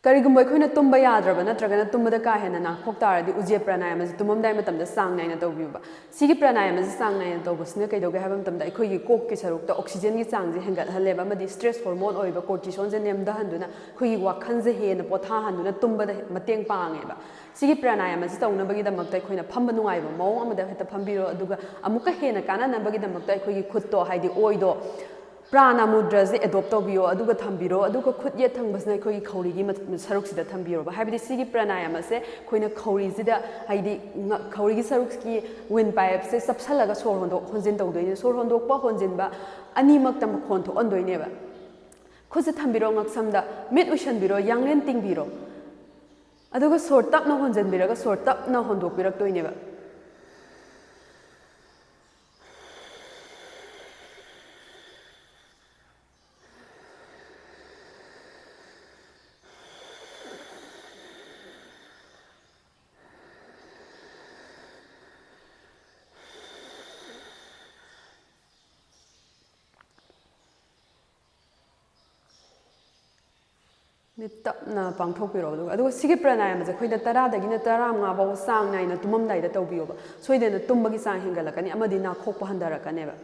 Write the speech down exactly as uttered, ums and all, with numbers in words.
ꯀꯔꯤꯒꯨꯝꯕ ꯑꯩꯈꯣꯏꯅ ꯇꯨꯝꯕ ꯌꯥꯗ꯭ꯔꯕ ꯅꯠꯇ꯭ꯔꯒꯅ ꯇꯨꯝꯕꯗ ꯀꯥ ꯍꯦꯟꯅ ꯅꯥꯈꯣꯛ ꯇꯥꯔꯗꯤ, ꯎꯖꯦ ꯄ꯭ꯔꯥꯅꯥꯌꯥꯃꯁꯤ ꯇꯨꯝꯃꯝꯗꯥꯏ ꯃꯇꯝꯗ ꯆꯥꯡ ꯅꯥꯏꯅ ꯇꯧꯕꯤꯌꯨꯕ꯫ ꯁꯤꯒꯤ ꯄ꯭ꯔꯥꯅꯥꯌꯥꯃꯁꯤ ꯆꯥꯡ ꯅꯥꯏꯅ ꯇꯧꯕꯁꯤꯅ ꯀꯩꯗꯧꯒꯦ ꯍꯥꯏꯕ ꯃꯇꯝꯗ, ꯑꯩꯈꯣꯏꯒꯤ ꯀꯣꯛꯀꯤ ꯁꯔꯨꯛꯇ oxygenꯒꯤ ꯆꯥꯡꯁꯦ ꯍꯦꯟꯒꯠꯍꯜꯂꯦꯕ, ꯑꯃꯗꯤ stress hormone ꯑꯣꯏꯔꯤꯕ cortisolꯁꯦ ꯅꯦꯝꯊꯍꯟꯗꯨꯅ ꯑꯩꯈꯣꯏꯒꯤ ꯋꯥꯈꯜꯁꯦ ꯍꯦꯟꯅ ꯄꯣꯊꯥꯍꯟꯗꯨꯅ ꯇꯨꯝꯕꯗ ꯃꯇꯦꯡ ꯄꯥꯡꯉꯦꯕ꯫ ꯁꯤꯒꯤ ꯄ꯭ꯔꯥꯅꯥꯌꯥꯃꯁꯤ ꯇꯧꯅꯕꯒꯤꯗꯃꯛꯇ ꯑꯩꯈꯣꯏꯅ ꯐꯝꯕ ꯅꯨꯡꯉꯥꯏꯕ ꯃꯑꯣꯡ ꯑꯃꯗ ꯍꯦꯛꯇ ꯐꯝꯕꯤꯔꯣ, ꯑꯗꯨꯒ ꯑꯃꯨꯛꯀ ꯍꯦꯟꯅ ꯀꯥꯟꯅꯅꯕꯒꯤꯗꯃꯛꯇ ꯑꯩꯈꯣꯏꯒꯤ ꯈꯨꯠꯇꯣ, ꯍꯥꯏꯗꯤ ꯑꯣꯏꯗꯣ, ꯄ꯭ꯔꯥꯅ ꯃꯨꯗ꯭ꯔꯁꯦ adopt ꯇꯧꯕꯤꯌꯣ, ꯑꯗꯨꯒ ꯊꯝꯕꯤꯔꯣ꯫ ꯑꯗꯨꯒ ꯈꯨꯠ ꯌꯦꯠ ꯊꯪꯕꯁꯤꯅ ꯑꯩꯈꯣꯏꯒꯤ ꯈꯧꯔꯤꯒꯤ ꯃ-, ꯁꯔꯨꯛꯁꯤꯗ ꯊꯝꯕꯤꯔꯣꯕ꯫ ꯍꯥꯏꯕꯗꯤ ꯁꯤꯒꯤ ꯄ꯭ꯔꯥꯅꯥꯌꯥꯃꯁꯦ ꯑꯩꯈꯣꯏꯅ ꯈꯧꯔꯤꯁꯤꯗ, ꯍꯥꯏꯗꯤ ꯉ-, ꯈꯧꯔꯤꯒꯤ ꯁꯔꯨꯛꯀꯤ windpipeꯁꯦ ꯆꯞꯁꯜꯂꯒ ꯁꯣꯔ ꯍꯣꯟꯗꯣꯛ ꯍꯣꯟꯖꯤꯟ ꯇꯧꯗꯣꯏꯅꯦ꯫ ꯁꯣꯔ ꯍꯣꯟꯗꯣꯛꯄ ꯍꯣꯟꯖꯤꯟꯕ ꯑꯅꯤꯃꯛꯇ ꯃꯈꯣꯟ ꯊꯣꯛꯍꯟꯗꯣꯏꯅꯦꯕ꯫ ꯈꯨꯠꯁꯦ ꯊꯝꯕꯤꯔꯣ ꯉꯛꯁꯝꯗ, ꯃꯤꯠ ꯎꯏꯁꯟꯕꯤꯔꯣ, ꯌꯥꯡꯂꯦꯟ ꯇꯤꯡꯕꯤꯔꯣ꯫ ꯑꯗꯨꯒ ꯁꯣꯔ ꯇꯞꯅ ꯍꯣꯟꯖꯤꯟꯕꯤꯔꯒ ꯁꯣꯔ ꯇꯞꯅ ꯍꯣꯟꯗꯣꯛꯄꯤꯔꯛꯇꯣꯏꯅꯦꯕ꯫ ꯃꯤꯠ ꯇꯞꯅ ꯄꯥꯡꯊꯣꯛꯄꯤꯔꯣ꯫ ꯑꯗꯨꯒ, ꯑꯗꯨꯒ ꯁꯤꯒꯤ ꯄ꯭ꯔꯥꯅꯥꯌꯥꯃꯁꯦ ꯑꯩꯈꯣꯏꯅ ꯇꯔꯥꯗꯒꯤꯅ ꯇꯔꯥꯃꯉꯥ ꯐꯥꯎꯕ ꯆꯥꯡ ꯅꯥꯏꯅ ꯇꯨꯝꯃꯝꯗꯥꯏꯗ ꯇꯧꯕꯤꯌꯣꯕ꯫ ꯁꯣꯏꯗꯅ ꯇꯨꯝꯕꯒꯤ ꯆꯥꯡ ꯍꯦꯟꯒꯠꯂꯛꯀꯅꯤ ꯑꯃꯗꯤ ꯅꯥꯈꯣꯛꯄ ꯍꯟꯊꯔꯛꯀꯅꯦꯕ꯫